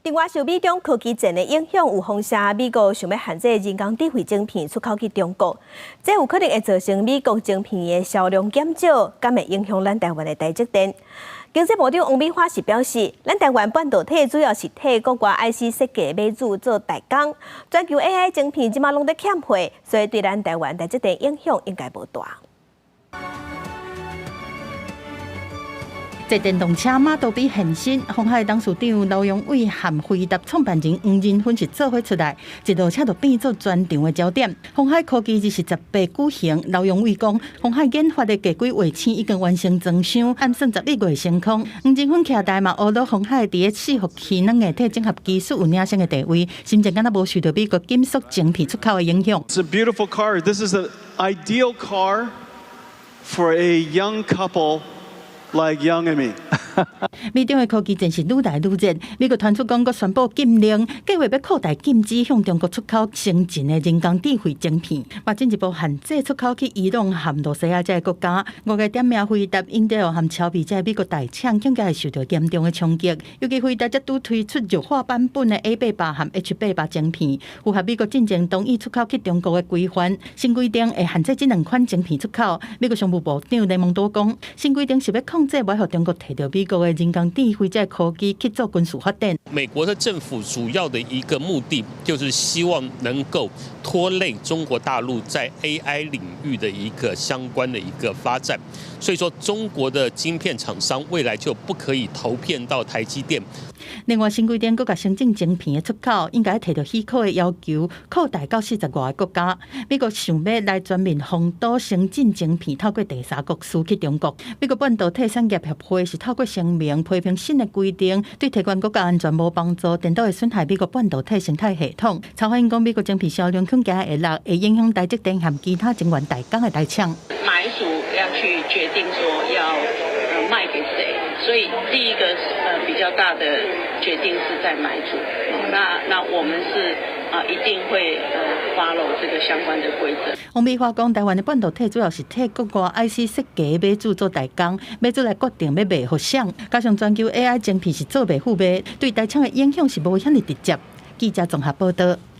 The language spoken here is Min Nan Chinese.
另外，受美中科技戰的影響，有風聲美國想欲限制人工智慧晶片出口去中國，這有可能會造成美國晶片的銷量減少，敢會影響咱台灣的台積電。經濟部長王美花是表示，咱台灣半導體主要是替國外 IC 設計碼組做代工，全球 AI 晶片這馬攏咧欠貨，所以對咱台灣台積電影響應該無大。坐電動車馬多比現身，鴻海董事長劉揚偉和輝達創辦人黃仁勳是做伙出來，一落車就變做全場的焦點。鴻海科技日28舉行，劉揚偉講，鴻海研發的低軌衛星已經完成裝箱，按算11月升空。黃仁勳徛台嘛，呵咾鴻海佇咧伺服器軟硬體整合技術有領先的地位，心情敢若無受著美國緊縮晶片出口的影響。 It's a beautiful car. This is an ideal car for a young couple like Young and me. 美中的科技戰是愈來愈熱，美國傳出講閣宣布禁令，計劃欲擴大禁止向中國出口先進的人工智慧晶片，嘛進一步限制出口去伊朗和羅西亞這个國家。五個點名輝達、英特爾和超微這个美國大廠，恐驚會受著嚴重的衝擊。尤其輝達才拄推出弱化版本的 A 800和 H 800晶片，符合美國進前同意出口去中國的規範。新規定會限制這兩款晶片出口。美國商務部長雷蒙多講，新規定是欲控制，袂予中國提著美國的人工智慧這科技去做軍事發展。美國的政府主要的一個目的，就是希望能夠拖累中國大陸在 AI 領域的一個相關的一個發展。所以說，中國的晶片廠商未來就不可以投片到台積電。另外，新規定閣共先進晶片的出口，應該提著許可的要求，擴大到40外个國家。美國想欲來全面封堵先進晶片透過第三國輸去中國。美國半導體產業協會是透過聲明批評新的規定對提懸國家安全無幫助，顛倒會損害美國半導體生態系統。曹發英講，美國晶片銷量恐驚會落，會影響台積電和其他晶圓代工的大廠。買主要去決定說要賣給誰，所以第一個比較大的決定是在買主。那我們是一定會 follow 這個相關的規則。王美花講，台灣的半導體主要是替國外 IC 設計碼組做代工，碼組來決定欲賣予誰。加上全球 AI 晶片是做賣付賣，對大廠的影響是無遐爾直接。記者綜合報道。